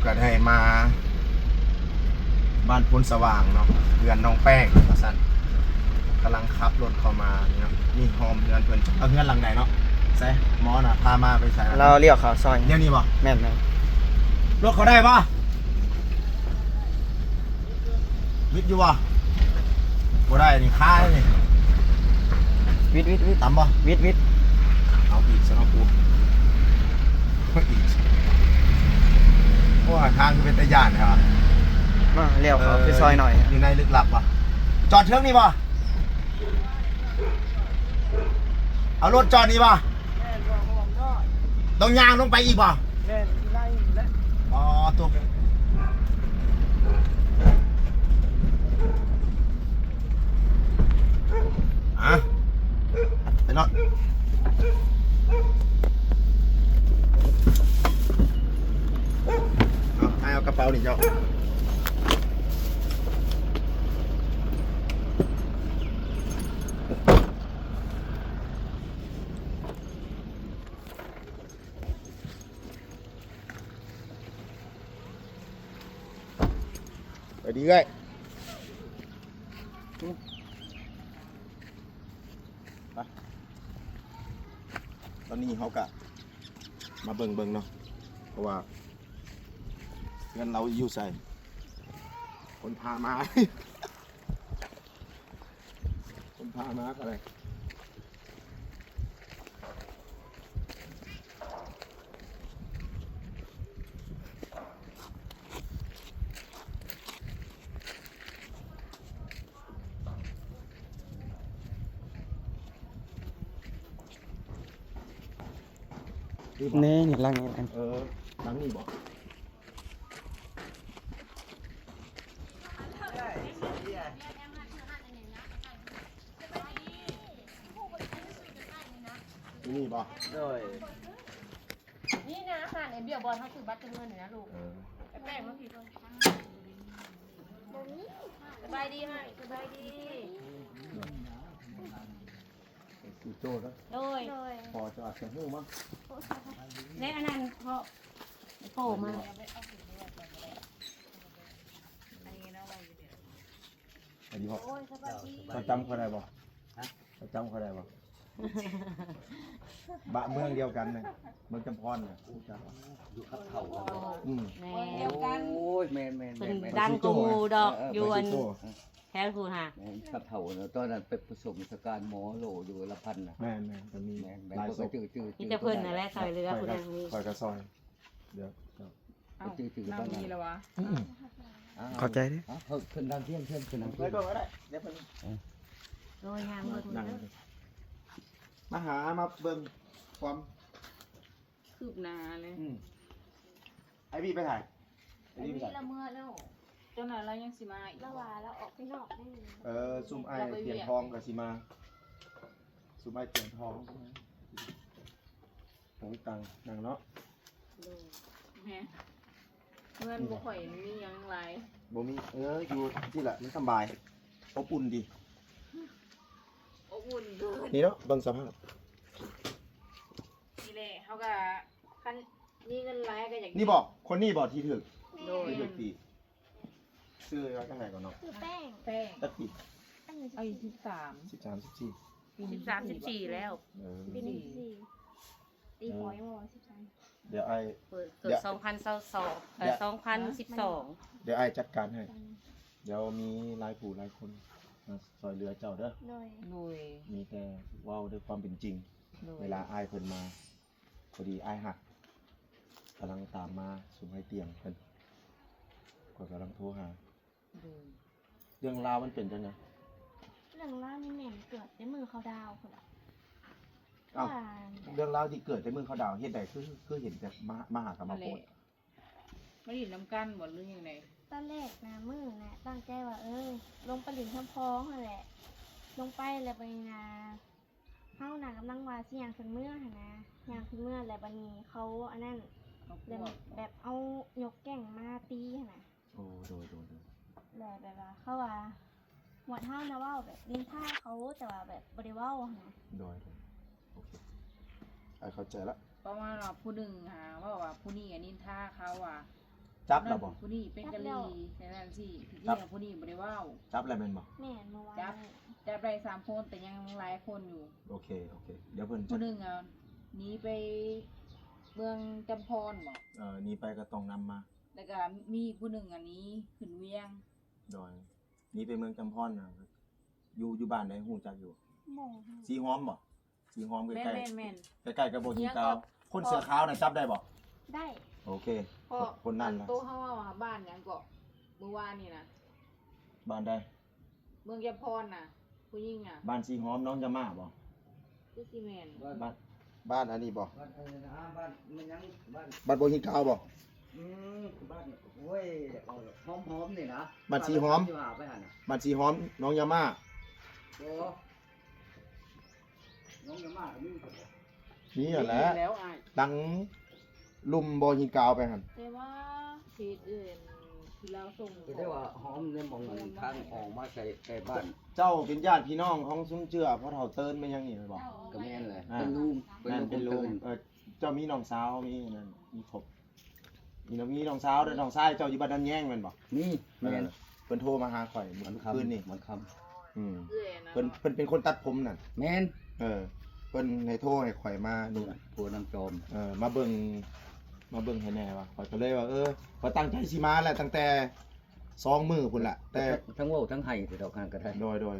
ກໍໄດ້ມາບ້ານໂພນສະຫວ່າງເນາະ ເຮືອນນ້ອງແປ້ງວ່າຊັ້ນ ກຳລັງຂັບລົດເຂົ້າມານີ້ເນາະ. ນີ້ຫ້ອງເຮືອນເພິ່ນ. ເອົາ ເຮືອນຫຼັງໃດເນາະ? ໃສ ໝໍນະ ພາມາໄປໃສ? ລາວລ້ຽວເຂົ້າຊອຍ. ແນວນີ້ບໍ່? ແມ່ນໆ. ລົດເຂົ້າໄດ້ບໍ່? ວິດຢູ່ບໍ່? ບໍ່ໄດ້ນີ້ ຄານີ້. ວິດ ວິດ ວິດ ຕຳບໍ່? ວິດ ວິດ. ເອົາອີກຊະເນາະກູ. ເອົາອີກ. ໂອ້ຍ ທາງຄືເປັນຕາຢ້ານແທ້ວະ. ມາ ລ້ຽວເຂົ້າ ເອີ ໄປຊອຍໜ້ອຍ. ຢູ່ໃນລຶກລັບບໍ່? ຈອດເທິງນີ້ບໍ່? ເອົາລົດຈອດນີ້ບໍ່? ແມ່ນ ບໍ່ ບໍ່ ບໍ່ ຕ້ອງຍ່າງລົງໄປອີກບໍ່? ແມ່ນ ໄລ່ແລ້ວ. ອໍ ຕົກ. ອ່ະ ໄປເນາະ. ເອົາ ອ້າຍເອົາກະເປົານີ້ເຈົ້າ. ໄປດີເອື້ອຍ. ໄປ ຕອນນີ້ເຮົາກະມາເບິ່ງເບິ່ງເນາະ ເພາະວ່າເຮືອນລາວຢູ່ໃສ ຄົນພາມາ ຄົນພາມາກໍໄດ້. ນີ້ ນີ້ຫຼັງນີ້ ເອີ ຫຼັງນີ້ບໍ່? ນີ້ບໍ່? ໂດຍ. ນີ້ນະ ຮ້ານໄອ້ເບຍ ບ່ອນເຮົາຊື້ບັດເຕີມເງິນນີ້ນະລູກ. ເອີ ໄອ້ແປ້ງມາພີ້ກ່ອນ. ສະບາຍດີ ສະບາຍດີ. ໂດຍ ໂດຍ. ພໍຈະອາດຈະຮູ້ມາ ແລະ ອັນນັ້ນເພາະໂປມາ ອັນນີ້ເພາະ. ໂອ້ຍ ສະບາຍດີ. ເຈົ້າຈຳຂ້ອຍໄດ້ບໍ່? ຮະ? ເຈົ້າຈຳຂ້ອຍໄດ້ບໍ່? ບ້ານເມືອງດຽວກັນນະ ເມືອງຈຳພອນນະ ຮູ້ຈັກບໍ່? ຢູ່ກັບເຂົາ. ອືມ ແມ່ນ ດຽວກັນ. ໂອ້ຍ ແມ່ນໆໆ ເພິ່ນ ແມ່ນໆ ດັງກວ່າໝູ່ດອກ. ເອີໆ ຢູ່ອັນ ແຖວພຸ້ນຫາ. ແມ່ນ ກັບເຂົາເນາະ ຕອນນັ້ນໄປປະສົມສະການໝໍໂຫຼຢູ່ລະພັນນະ. ແມ່ນໆ ກໍມີ ແມ່ນໆ ຫຼາຍສົບ ມີແຕ່ເພິ່ນນັ້ນແຫຼະຊ່ອຍເຫຼືອຜູ້ນັ້ນ. ຂ້ອຍກໍຊ່ອຍເຫຼືອເຈົ້າ. ເອົ້າ ນຳມີລະວະ. ອືມ ຂອບໃຈເດີ. ເອົາ ເພິ່ນ ເພິ່ນນັ່ງພຽງ ເພິ່ນ ເພິ່ນນັ່ງພຽງ ໄປກ່ອນກໍໄດ້ ດຽວເພິ່ນ. ເອີ ໂດຍ ຍ່າງເບິ່ງເດີ ມາຫາມາເບິ່ງຄວາມຄືບໜ້າເລີຍ. ອືມ ໄອ້ບີໄປໃສ? ໄອ້ບີໄປໃສ? ລະເມືອແລ້ວ. ເຈົ້ານາຍລາວຍັງຊິມາອີກ. ລາວວ່າລາວອອກໄປນອກໄດ້. ເອີ ຊຸມອ້າຍຕຽງທອງກໍຊິມາ ຊຸມອ້າຍຕຽງທອງ ໂຮງຕັງນັ່ງເນາະ. ໂດຍ ແມ່ນ ເຮືອນບໍ່ຄ່ອຍມີຫຍັງຫຼາຍ. ບໍ່ມີ. ເອີ ຢູ່ຈັ່ງຊີ້ລະ ມັນສຳບາຍ ອົບອຸ່ນດີ. ອົບອຸ່ນເກີນ. ນີ້ເນາະ ເບິ່ງສະພາບນີ້ແຫຼະ. ເຮົາກໍຄັນມີເງິນຫຼາຍກໍຢາກ. ນີ້ບໍ? ຄົນນີ້ບໍທີ່ຖືກ? ໂດຍ ທີ່ຖືກຕີ. ຊື່ວ່າຈັ່ງໃດກ່ອນເນາະ? ຊື່ແປ້ງ. ແປ້ງ. ຈັກປີ? ອາຍຸສິບສາມ. ສິບສາມ ສິບສີ່ ສິບສາມ ສິບສີ່ແລ້ວ. ເອີ ປີນີ້ສິບສີ່ ຕີຫົວຍັງບໍ່ສິບສາມ. ດຽວອ້າຍ ເກີດ ເກີດສອງພັນຊາວສອງ ເອີ ສອງພັນສິບສອງ. ດຽວອ້າຍຈັດການໃຫ້. ດຽວມີຫຼາຍຜູ້ຫຼາຍຄົນມາຊ່ອຍເຫຼືອເຈົ້າເດີ. ໂດຍ ໂດຍ. ມີແຕ່ເວົ້າດ້ວຍຄວາມເປັນຈິງ. ໂດຍ. ເວລາອ້າຍເພິ່ນມາ ພໍດີອ້າຍຮັກກຳລັງຕາມມາ ຊຸມອ້າຍຕຽງເພິ່ນ ຂ້ອຍກຳລັງໂທຫາ. ໂດຍ. ເລື່ອງລາວມັນເປັນຈັ່ງໃດ? ເລື່ອງລາວນີ້ແມ່ນເກີດແຕ່ມື້ເຂົາດາວພຸ້ນລະ. ອ້າວ ວ່າ ເລື່ອງລາວທີ່ເກີດແຕ່ມື້ເຂົາດາວ ເຮັດໃດຄື ຄືເຫັນແຕ່ມາ ມາຫາກັນມາໂພດ? ມາຫຼິ້ນນຳກັນບໍ່ ຫຼືຈັ່ງໃດ? ຕອນແລກນະ ມື້ນະ ຕັ້ງໃຈວ່າ ເອີ ລົງໄປຫຼິ້ນແຖວຄອງຫັ້ນແຫຼະ. ລົງໄປແລ້ວບາດນີ້ນະ ເຮົານະກຳລັງວ່າຊິຍ່າງຂຶ້ນເມືອຫັ້ນນະ ຍ່າງຂຶ້ນເມືອແລ້ວບາດນີ້ເຂົາອັນນັ້ນ ແບບເອົາຍົກແກ້ງມາຕີຫັ້ນນະ. ໂອ້ ໂດຍ ໂດຍ ໂດຍ. ແລ້ວແບບວ່າເຂົາວ່າໝວດເຮົານະເວົ້າແບບນິນທາເຂົາ ແຕ່ວ່າແບບບໍ່ໄດ້ເວົ້າຫັ້ນນະ. ໂດຍ ໂດຍ ໂອເຄ ອ້າຍເຂົ້າໃຈລະ. ປະມານວ່າຜູ້ໜຶ່ງຫາເວົ້າວ່າຜູ້ນີ້ນິນທາເຂົາວ່າ ຈັບແລ້ວບໍ່? ຜູ້ນີ້ເປັນກະຫຼີ່ ແນວນັ້ນຊິ ທີ່ຈິງຜູ້ນີ້ບໍ່ໄດ້ເວົ້າ. ຈັບແລ້ວແມ່ນບໍ່? ແມ່ນ ເມື່ອວານ ຈັບ ນີ້ ຈັບໄດ້ສາມຄົນ ແຕ່ຍັງຫຼາຍຄົນຢູ່. ໂອເຄ ໂອເຄ ດຽວເພິ່ນ ຜູ້ໜຶ່ງອະ ໜີໄປເມືອງຈຳພອນບໍ? ເອີ ໜີໄປກໍຕ້ອງນຳມາ. ແລ້ວກໍມີຜູ້ໜຶ່ງອັນນີ້ຂຶ້ນວຽງ. ໂດຍ ໜີໄປເມືອງຈຳພອນນະ ຢູ່ ຢູ່ບ້ານໃດ ຮູ້ຈັກຢູ່? ບໍ່ຮູ້. ສີຫອມບໍ? ສີຫອມໃກ້ໆ ແມ່ນໆໆ ໃກ້ໆກັບບໍ່ຫີນຂາວ. ຄົນເສື້ອຂາວນະ ຈັບໄດ້ບໍ່? ໄດ້. ໂອເຄ ເພາະຄົນນັ້ນນະ ໂຕເຮົາເວົ້າວ່າບ້ານຫຍັງເກາະ ມື້ວານນີ້ນະ? ບ້ານໃດ? ເມືອງຈຳພອນນະ ຜູ້ຍິງນະ. ບ້ານສີຫອມ ໜອງຢາມາບໍ? ຄືຊິແມ່ນ. ບ້ານ ບ້ານອັນນີ້ບໍ? ບ້ານອັນນັ້ນນະ ບ້ານແມ່ນຫຍັງ? ບ້ານ ບ້ານບໍ່ຫີນຂາວບໍ? ອືມ ບ້ານ ໂອ້ຍ ຫອມໆ ນີ້ນະ ບ້ານສີຫອມ ບ້ານສິບຫ້າໄປຫັ້ນນະ. ບ້ານສີຫອມ ໜອງຢາມາ. ບໍ່ ໜອງຢາມາກໍມີ ມີຫັ້ນແຫຼະ ມີແລ້ວອ້າຍ ຫຼັງລຸ່ມບໍ່ຫີນຂາວໄປຫັ້ນ. ແຕ່ວ່າເຂດອື່ນທີ່ລາວສົ່ງ ກໍໄດ້ວ່າຫອມໃນໝ່ອງທາງອອກມາໃສ່ໃກ້ບ້ານ. ເຈົ້າເປັນຍາດພີ່ນ້ອງຂອງຊຸມເຈື່ອພໍ່ເຖົ້າເຕີນແມ່ນຫຍັງນີ້ແມ່ນບໍ່? ກໍແມ່ນແຫຼະ ອ່າ ເປັນລຸງ ເປັນລຸງ ເປັນລຸງ ເອີ ເຈົ້າມີນ້ອງສາວ ມີນັ້ນ ມີຄົບ ມີນ້ອງ ມີນ້ອງສາວ ແລະ ນ້ອງຊາຍເຈົ້າຢູ່ບ້ານດອນແຍງແມ່ນບໍ່? ມີ ແມ່ນ ເອີ ເພິ່ນໂທມາຫາຂ້ອຍມື້ຄືນນີ້ ວັນຄ່ຳ ອືມ ເອື້ອຍນະ ເພິ່ນ ເນາະ ເພິ່ນເປັນຄົນຕັດຜົມນັ້ນ. ແມ່ນ ເອີ ເພິ່ນໃຫ້ໂທໃຫ້ຂ້ອຍມານີ້ ຜົວນາງຈອມ ເອີ ມາເບິ່ງ ມາເບິ່ງໃຫ້ແດ່ວ່າ ຂ້ອຍກໍເລີຍວ່າ ເອີ ຂ້ອຍຕັ້ງໃຈຊິມາແຫຼະ ຕັ້ງແຕ່ສອງມື້ພຸ້ນລະ ແຕ່ທັງເວົ້າທັງໄຫ້ແຕ່ດອກ ຫາກໍໄດ້. ໂດຍ ໂດຍ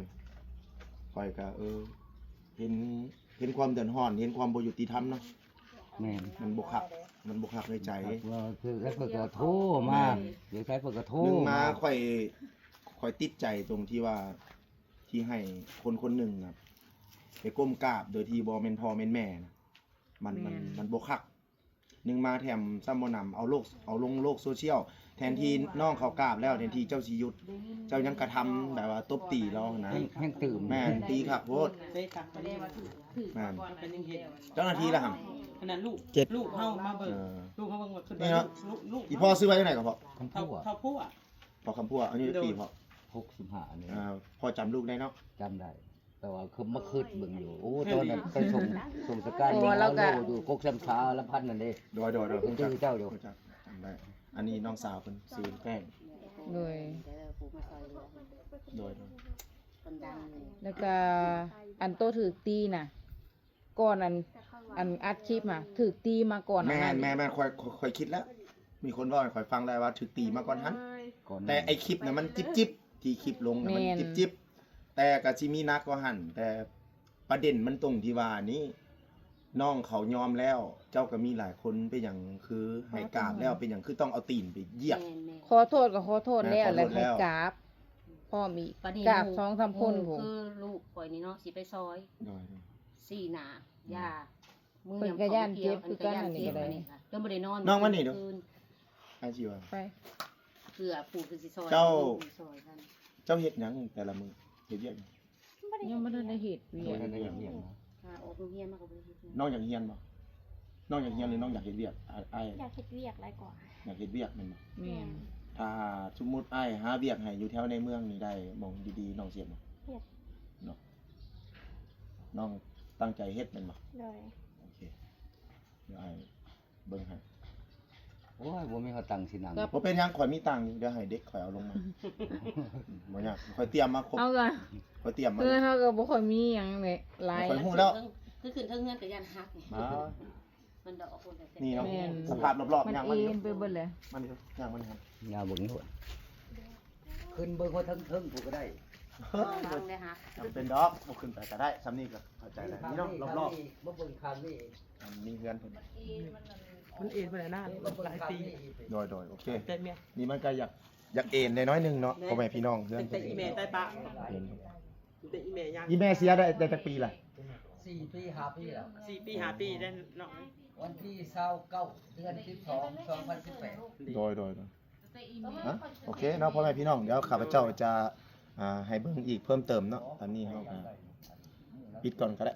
ຂ້ອຍກໍ ເອີ ເຫັນ ເຫັນຄວາມເດືອດຮ້ອນ ເຫັນຄວາມບໍ່ຍຸຕິທຳເນາະ. ແມ່ນ ມັນບໍ່ຄັກ ມັນບໍ່ຄັກໃນໃຈ. ວ່າຄືໃສເພິ່ນກໍໂທມາ ແມ່ນ ຢູ່ໃສເພິ່ນກໍໂທ ໜຶ່ງມາ ມາ ຂ້ອຍ ຂ້ອຍຕິດໃຈຕົງທີ່ວ່າ ທີ່ໃຫ້ຄົນຄົນໜຶ່ງນະ ໄປກົ້ມກາບໂດຍທີ່ບໍ່ແມ່ນພໍ່ແມ່ນແມ່ນະ ມັນ ມັນ ແມ່ນ ມັນບໍ່ຄັກ. ໜຶ່ງມາແຖມຊ້ຳບໍ່ໜຳ ເອົາໂລກ ເອົາລົງໂລກໂຊຊຽວ ແທນທີ່ນ້ອງເຂົາກາບແລ້ວ ແທນທີ່ເຈົ້າຊິຢຸດ ເຈົ້າຍັງກະທຳແບບວ່າຕົບຕີລາວຫັ້ນນະ ແຮ່ງ ແຮ່ງຕື່ມ ແມ່ນ ຕີຄັກໂພດ. ແມ່ນ ເຈົ້າໜ້າທີ່ລະຫັ້ນ ອັນນັ້ນລູກ ເຈັດ ລູກເຮົາມາເບິ່ງ ເອີ ລູກເຮົາເບິ່ງວ່າຂຶ້ນ ນີ້ເນາະ ລູກ ລູກ ອີ່ພໍ່ຊື່ວ່າຈັ່ງໃດກໍພໍ່? ຄຳພົວ ຄຳພົວ ພໍ່ຄຳພົວ ອາຍຸຈັກປີພໍ່? ຫົກສິບຫ້ານີ້ ອ່າ ພໍ່ຈຳລູກໄດ້ເນາະ? ຈຳໄດ້. ແຕ່ວ່າຄືມາຄິດເບິ່ງຢູ່ ໂອ້ ຕອນນັ້ນໄປສົ່ງ ສົ່ງສະການ ໂອ້ ຢູ່ກົກຊຳສາລຳພັນນັ້ນເດ້. ໂດຍ ໂດຍ ໂດຍ ຮູ້ຈັກ ຮູ້ຈັກຢູ່ ຮູ້ຈັກ ຈຳໄດ້. ອັນນີ້ນ້ອງສາວເພິ່ນຊື່ແປ້ງ. ໂດຍ ໂດຍ ໂດຍ ແລ້ວກະອັນໂຕຖືກຕີນະ ກ່ອນອັນ ອັນອັດຄລິບຫັ້ນ ຖືກຕີມາກ່ອນ. ແມ່ນ ແມ່ນ ຂ້ອຍ ຂ້ອຍ ຂ້ອຍຄິດແລ້ວ ມີຄົນເວົ້າໃຫ້ຂ້ອຍຟັງແລ້ວວ່າຖືກຕີມາກ່ອນຫັ້ນ ແຕ່ໄອ້ຄລິບນະມັນຈິບໆ ທີ່ຄລິບລົງນະມັນ ແມ່ນ ຈິບໆ ແຕ່ກໍຊິມີໜັກກວ່າຫັ້ນ. ແຕ່ປະເດັນມັນຕົງທີ່ວ່ານີ້ ນ້ອງເຂົາຍອມແລ້ວ ເຈົ້າກໍມີຫຼາຍຄົນ ເປັນຫຍັງຄືໃຫ້ກາບແລ້ວ ເປັນຫຍັງຄືຕ້ອງເອົາຕີນໄປຢຽບ? ແມ່ນໆ ຂໍໂທດກໍຂໍໂທດແລ້ວ ແລ້ວໃຫ້ກາບພ້ອມອີກ ກາບສອງສາມຄົນພຸ້ນ. ຄືລູກຂ້ອຍນີ້ເນາະ ຊິໄປຊອຍ ໂດຍ ຊີ້ໜ້າ ຢ່າ ເພິ່ນກໍຢ້ານເຈັບຄືກັນ ອັນນີ້ກໍໄດ້ ຈົນບໍ່ໄດ້ນອນ ນ້ອງມານີ້ດູ ອ້າຍຊິວ່າ ໄປ ເພື່ອຜູ້ຄືຊິຊອຍ ເຈົ້າ ເຈົ້າເຮັດຫຍັງແຕ່ລະມື້ ເຮັດວຽກຫຍັງ? ຍັງບໍ່ທັນໄດ້ເຮັດວຽກ ຍັງບໍ່ທັນໄດ້ເຮັດວຽກເນາະ. ອາ ອອກໂຮງຮຽນມາກໍບໍ່ໄດ້ເຮັດວຽກ. ນ້ອງຢາກຮຽນບໍ່? ນ້ອງຢາກຮຽນ ຫຼື ນ້ອງຢາກເຮັດວຽກ? ອ້າຍ ອ້າຍ ຢາກເຮັດວຽກຫຼາຍກວ່າ. ຢາກເຮັດວຽກແມ່ນບໍ່? ແມ່ນ. ຖ້າສົມມຸດອ້າຍຫາວຽກໃຫ້ຢູ່ແຖວໃນເມືອງນີ້ໄດ້ ໝ່ອງດີໆ ນ້ອງຊິເຮັດບໍ່? ເຮັດ ເນາະ. ນ້ອງຕັ້ງໃຈເຮັດແມ່ນບໍ່? ໂດຍ. ໂອເຄ ດຽວອ້າຍເບິ່ງໃຫ້. ໂອ້ຍ ບໍ່ມີເຮົາຕັງຊິນັ່ງ ບໍ່ເປັນຫຍັງ ຂ້ອຍມີຕັງຢູ່ ດຽວໃຫ້ເດັກຂ້ອຍເອົາລົງມາ. ບໍ່ຍາກ ຂ້ອຍຕຽມມາຄົບ ເອົາລະ ຂ້ອຍຕຽມມາ ເອີ ເຮົາກໍບໍ່ຄ່ອຍມີຫຍັງແຫຼະ ຫຼາຍ ຂ້ອຍຮູ້ແລ້ວ ຄືຂຶ້ນເທິງເຮືອນກໍຢ້ານຫັກ ມາ ມັນດອກອອກ ນີ້ເນາະ ແມ່ນ ສະພາບລອບໆ ມັນ ຍ່າງມານີ້ ເອັນໄປເບິດແຫຼະ ມານີ້ ຍ່າງມານີ້ ຍ່າງເບິ່ງໂລດ ຂຶ້ນເບິ່ງຮອດເທິງໆ ພຸ້ນກໍໄດ້ ເຮີ້ຍ ບໍ່ຈຳເປັນດອກ ບໍ່ຂຶ້ນໄປກໍໄດ້ ຊ່ຳນີ້ກໍເຂົ້າໃຈແລ້ວ ນີ້ເນາະ ລອບໆ ມາເບິ່ງຂ້າງນີ້ ອັນນີ້ເຮືອນເພິ່ນ ມັນເອນໄປແລ້ວນານຫຼາຍປີ ໂດຍໆ ໂອເຄ ແຕ່ເມຍ ນີ້ມັນກໍຢາກ ຢາກເອນໄດ້ໜ້ອຍໜຶ່ງເນາະ ພໍ່ແມ່ພີ່ນ້ອງ ເຮືອນ ແຕ່ອີແມ່ຕາຍປະ ເອນ ແຕ່ອີແມ່ຍັງ ອີແມ່ເສຍໄດ້ ໄດ້ຈັກປີລະ? ສີ່ປີ ຫ້າປີແລ້ວ ສີ່ປີ ຫ້າປີໄດ້ເນາະ ວັນທີຊາວເກົ້າ ເດືອນສິບສອງ ສອງພັນສິບແປດ ໂດຍ ໂດຍ ໂດຍ ນະ ໂອເຄເນາະ ພໍ່ແມ່ພີ່ນ້ອງ ດຽວຂ້າພະເຈົ້າຈະ ອ່າ ໃຫ້ເບິ່ງອີກເພີ່ມເຕີມເນາະ ຕອນນີ້ເຮົາກໍປິດກ່ອນກໍໄດ້